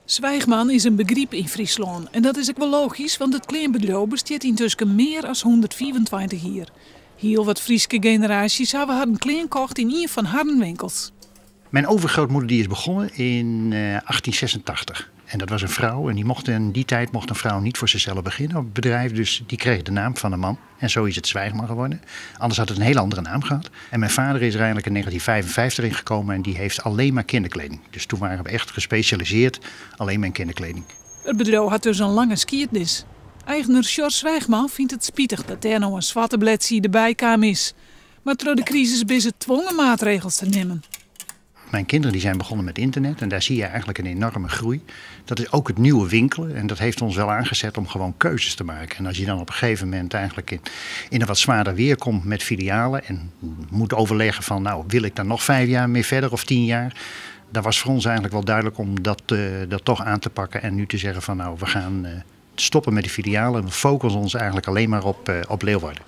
Zwijgman is in begryp yn Fryslân en dat is ek wol logysk, want it kleanbedriuw bestiet yntusken mear as 125 jier. Hiel wat Fryske generaasjes hawwe harren klean kocht yn ien fan harren winkels. Mijn overgrootmoeder die is begonnen in 1886. En dat was een vrouw en die mocht in die tijd mocht een vrouw niet voor zichzelf beginnen op het bedrijf. Dus die kreeg de naam van een man. En zo is het Zwijgman geworden. Anders had het een hele andere naam gehad. En mijn vader is er eigenlijk in 1955 ingekomen en die heeft alleen maar kinderkleding. Dus toen waren we echt gespecialiseerd alleen maar in kinderkleding. It bedriuw hat dus in lange skiednis. Eigner Sjors Zwijgman fynt it spitich dat dêr no in swarte bledside by kaam is. Mar troch de krisis binne se twongen maatregels te nimmen. Mijn kinderen die zijn begonnen met internet en daar zie je eigenlijk een enorme groei. Dat is ook het nieuwe winkelen en dat heeft ons wel aangezet om gewoon keuzes te maken. En als je dan op een gegeven moment eigenlijk in een wat zwaarder weer komt met filialen en moet overleggen van, nou, wil ik daar nog 5 jaar mee verder of 10 jaar? Dat was voor ons eigenlijk wel duidelijk om dat toch aan te pakken en nu te zeggen van, nou, we gaan stoppen met die filialen. We focussen ons eigenlijk alleen maar op Leeuwarden.